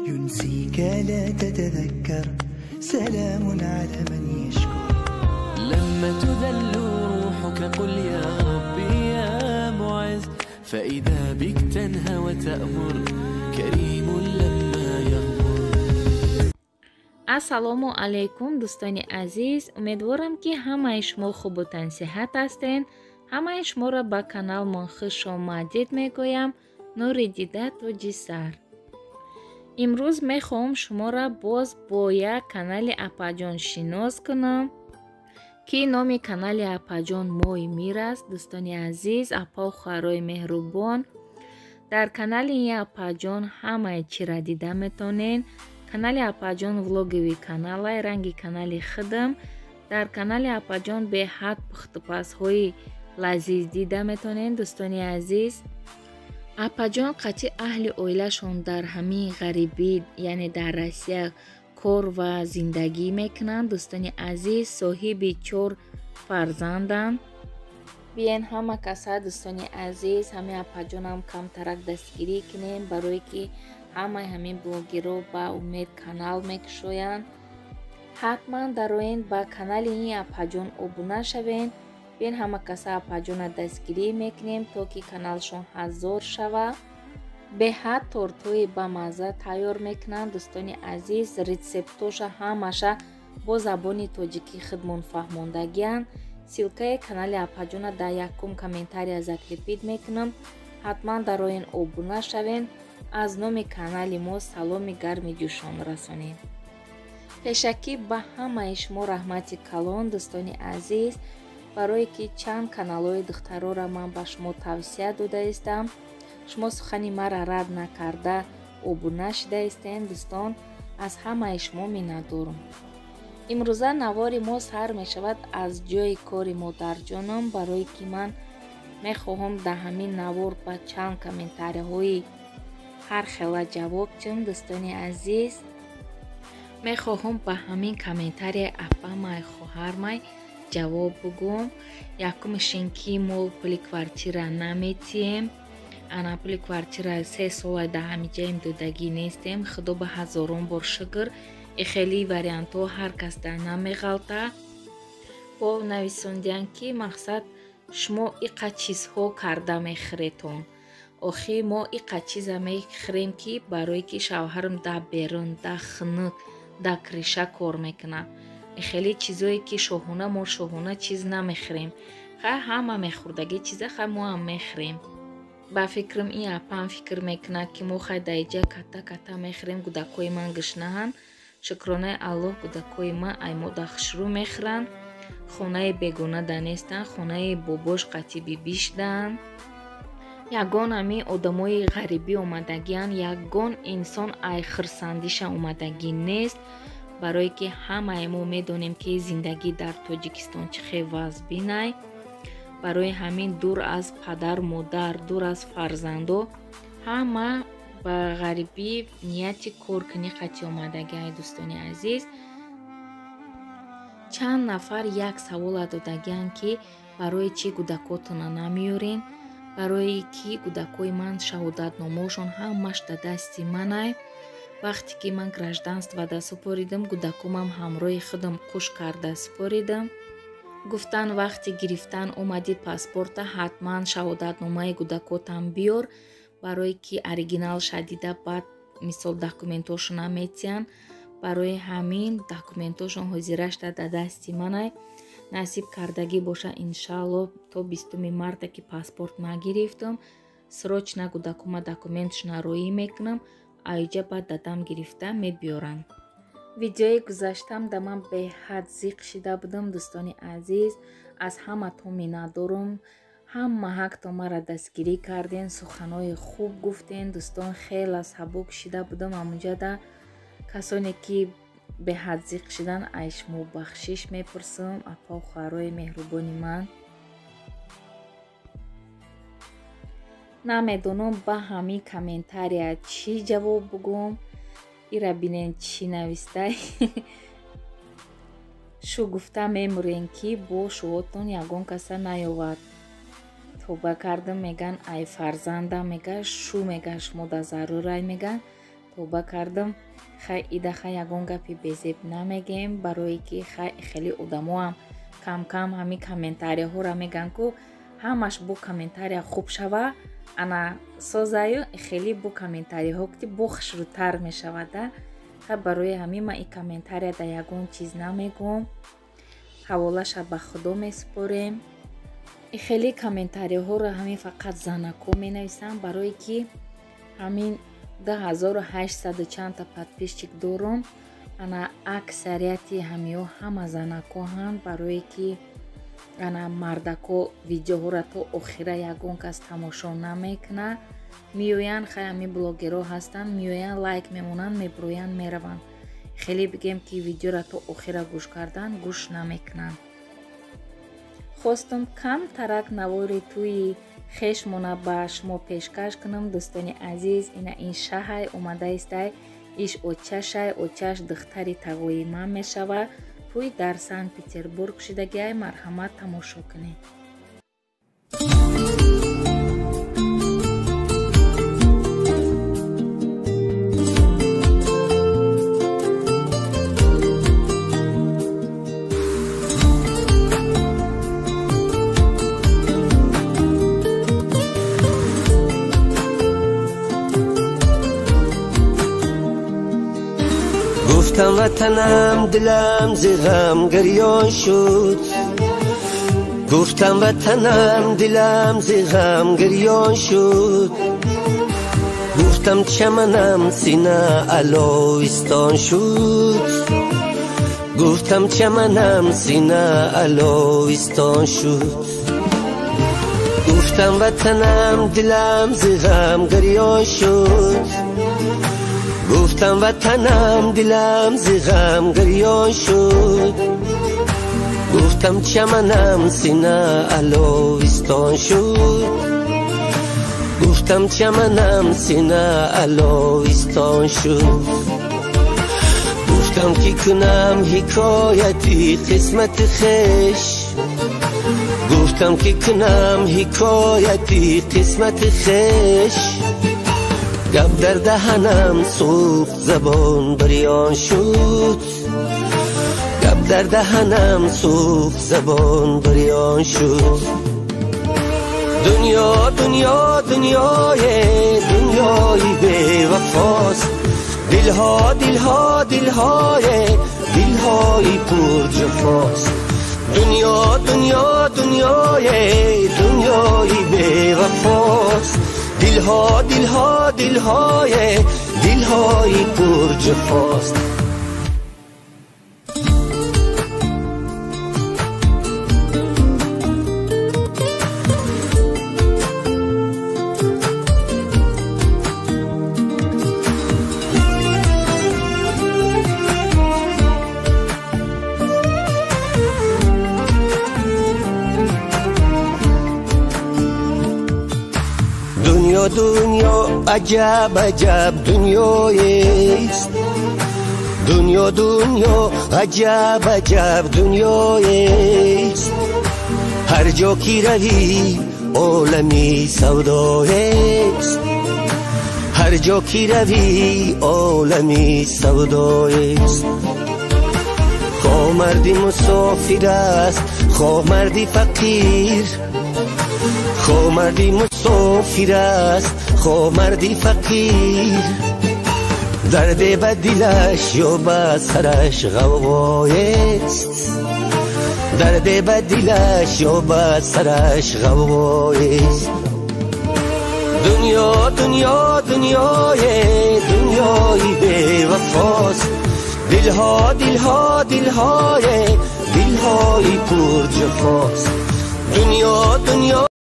ينسيك لا تتذكر سلام على من يشكر. لما تذل روحك قل يا ربي يا معز، فإذا بك تنهى وتأمر كريم لما يغمر. Ассалому алайкум, дӯстони азиз. Умедворам, ки ҳамаи шумо хубу тансиҳат ҳастен. Ҳамаи шуморо ба каналмон хуш омадед мегӯям. Нури дида, тоҷи сар. Имрӯз мехоҳам шуморо боз бо як канали апаҷон шинос кунам, ки номи канали апаҷон Мой Мир аст. Дӯстони азиз, апау хоҳарои меҳрубон, дар канали ин апаҷон ҳамаи чиро дида метонен. Канали апаҷон влоговый каналай, ранги канали худам. Дар канали апаҷон беҳад пухтупазҳои лазиз дида метонен. Дӯстони азиз, апаҷон қатъи аҳли оилашон дар ҳамин ғарибӣ, яъне дар Россия кор ва зиндагӣ мекунанд. Дӯстони азиз, соҳиби 4 фарзанданд. Биен ҳама каса, дӯстони азиз, ҳамин апаҷонам камтарак дастгирӣ кунем, барое ки ҳамаи ҳамин блогерро ба умед канал мекушоянд. Ҳатман дароен ба канали ин апаҷон обуна шавен. Биен ҳама каса апаҷона дастгирӣ мекунем, то ки каналшон 1000 шава. Беҳад тортҳои бамазза тайёр мекунанд. Дӯстони азиз, рецептоша ҳамаша бо забони тоҷикӣ худмон фаҳмондагианд. Ссылкаи канали апаҷона дар якум комментария закрепить мекунам. Ҳатман дароен обуна шавен. Аз номи канали мо саломи гарми ҷӯшон расонем. Пешакӣ ба ҳамаи шумо раҳмати калон, дӯстони азиз, барое ки чанд каналҳои духтароро ман ба шумо тавсия додаистам. Шумо сухани маро рад накарда обуна шидаистен. Дӯстон, аз ҳамаи шумо миннатдорам. Имрӯза навори мо сар мешавад аз ҷои кори модарҷонам, барое ки ман мехоҳам дар ҳамин навор ба чанд комментарияҳои ҳар хела ҷавоб диҳам. Дӯстони азиз, мехоҳам ба ҳамин комментарияи апамай, хоҳармай ҷавоб бугӯм. Якумаш ин ки мо пули квартира наметиҳем. Ана пули квартира 3 сола дар ҳамиҷаем додагӣ нестем. Худо ба ҳазорон бор шукр. И хеле вариантҳо ҳар кас дар намеғалта. Бо нависондиан ки мақсад шумо иқа чизҳо карда мехӯретон. Охи мо иқа чиза мехӯрем, ки барое ки шавҳарам дар берун, дар хунук, дар криша кор мекунад. Хеле чизое ки шоҳона, мо шоҳона чиз намехӯрем. Хай ҳама мехӯрдагӣ чиза, хай мо ҳам мехӯрем. Ба фикрам ин апам фикр мекунад, ки мо хай дар иҷа ката ката мехӯрем, гудакҳои ман гушнаҳанд. Шукронаи Аллоҳ, гудакҳои ман ай мо дар хушрӯ мехӯранд. Хонаи бегона да нестанд, хонаи бобош қатъи бибиш даанд. Ягон ҳамин одамои ғарибӣ омадагианд, ягон инсон ай хурсандиша омадагӣ нест, барое ки ҳамаи мо медонем, ки зиндагӣ дар Тоҷикистон чӣ хел вазбинай. Барои ҳамин дур аз падар, модар, дур аз фарзандо ҳама ба ғарибӣ нияти коркунӣ қатъи омадагиай. Дӯстони азиз, чанд нафар як савола додагианд, ки барои чӣ гудакотона намеёрен? Барое ки гудакҳои ман шаҳодатномаошон ҳамаш дар дасти манай. Вақте ки ман гражданство да супоридам, гудакомам ҳамроҳи худам қуш карда супоридам. Гуфтан вақти гирифтан омади паспорта, ҳатман шаҳодатномаи гудакотам биёр, барое ки оригинал шадида баъд мисол документҳошон наметиҳанд. Барои ҳамин документҳошон ҳозирашта дар дасти манай. Насиб кардагӣ боша, иншааллоҳ, то 20 марта ки паспорт нагирифтам, срочно гудакома документшона роӣ мекунам, аиҷа баъд дадам гирифта мебиёранд. Видеои гузаштам да ман беҳад зиқ шида будам. Дӯстони азиз, аз ҳаматон миннатдорам. Ҳама ҳақто маро дастгирӣ карден, суханҳои хуб гуфтен. Дӯстон, хеле сабук шида будам ҳамунҷада. Касоне ки беҳад зиқ шидан, ай шумо бахшиш мепурсам, апау хоҳарои меҳрубони ман. Намедонам ба ҳамин комментария чӣ ҷавоб бугӯм. Ира бинен чӣ навистай. Шу гуфта мемурен, ки бо шуотон ягон каса наёвад. Тоба кардам, меган ай фарзандам, мега шу, мега шумо да зарурай, меган. Тоба кардам. Хай идаха ягон гапи безеб намегем, барое ки хай хеле одамоам кам-кам ҳамин комментарияҳоро меган ку ҳамаш бо комментария хуб шава, ана созаю хеле бо комментариҳо ки бо хушрӯтар мешавада. Хай барои ҳамин ман ин комментария да ягон чиз намегӯм, ҳаволаша ба Худо месупорем. Хеле комментариҳоро ҳамин фақат занако менависам, барое ки ҳамин 2800 чандта подписчик дорум. Ана аксарияти ҳамиҳо ҳама занакоҳанд, барое ки ана мардако видеоҳоро то охира ягон кас тамошо намекунад. Меоянд, хай ҳамин блогерҳо ҳастанд, меоянд лайк мемонанд, мебироянд, мераванд. Хеле бигем ки видеоро то охира гӯш кардан гӯш намекунанд. Хостум камтарак навори тӯи хешмона ба шумо пешкаш кунам, дӯстони азиз. Ина ин шаҳай омадаистай, иш очашай, очаш духтари тағои ман мешавад. Тӯй дар Санкт-Петербург шидагиай, марҳамат тамошо кунед. گفتم وطنم دلم ز غم گریان شد، گفتم وطنم دلم ز غم گریان شد، گفتم چمنم سینه الوستان شد، گفتم چمنم سینه الوستان شد، گفتم وطنم دلم ز غم گریان شد، گفتم وطنم دلم ز غم گریان شد، گفتم چمنم سینه الوستان شد، گفتم چمنم سینه الوستان شد، گفتم که کنم حکایتی قسمت خویش، گفتم که کنم حکایتی قسمت خویش، گپ در دهنم سوخت زبان بریان شد، گپ در دهنم سوخت زبان بریان شد. دنیا دنیا دنیای دنیای بی وفاست، دلها دلها دلهای دلهای پر جفاست، دنیا دنیا دنیای دنیای بی وفاست، دلها دلها دلهای دلهای پر جفاست. دنیا دنیا عجب عجب دنیاییست، دنیا دنیا عجب عجب دنیاییست، هر جا کی روی عالمی سوداییست، هر جا کی روی عالمی سوداییست، خواه مردی مسافر است خواه مردی فقیر، خواه مردی مسافر است خواه مردی فقیر، درد به دلش یا به سرش غوغایست، درد به دلش یا به سرش غوغایست. دنیا دنیا دنیای دنیای بی وفاست، دلها دلها دلهای دلهای پر جفاست، دنیا دنیا.